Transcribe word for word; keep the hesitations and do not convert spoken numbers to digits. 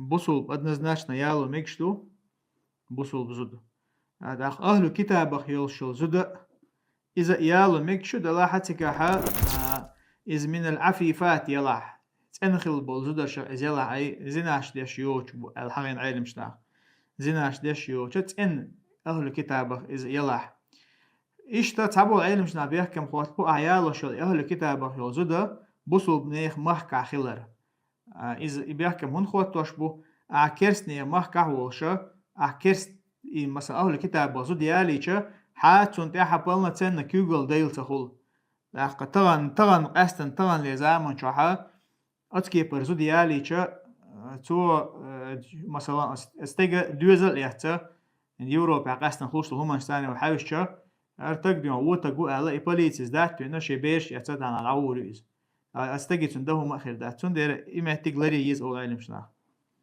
Бусулба однозначно яло мегаш ду, бусулба зуда. А, даха ахлу китабах йолуш йолу зуда, иза яло мегаш ю, делахь а цигахь, а, иза минал афифат ялахь. ЦӀена хилла болу зударша иза ялахь, ай, зинаш деш йоцуш бу, аьлла хьахийна Ӏеламчу наха. Зинаш деш йоцуш, цӀена ахлу китабах иза ялахь. Иштта цхьаболу Ӏеламчу наха бехкам хотту бу, ахь ялош йолу ахлу китабах йолу зуда бусулба нехан махкахь хилар. А, иза и бехкам хӀунда хоттош бу, ахь керстанийн махкахь а волуша, ахь керст-, и, масала, ахлу китабах зуда ялийча, хьа цунна тӀехь полноценно куьйгалла дайла ца хула. ТӀаккха тахана, тахана, къаьстина таханле заман чохьа, оцу кепара зуда ялийча, а, цо, а, масала, ас, ас стега доьзал а эцна, Европехь къаьстина хӀуш долу хӀуманаш царна хьаьвсича, ара таг дуьйна вон таг ву аьлла, и полицис даьтта дуьйна, шен бераш эцна, тахана дӀагӀур ю иза. А, ас стеге цунна дан хӀума а хир дац. Цундела и меттиг ларъян еза олу Ӏеламчу наха.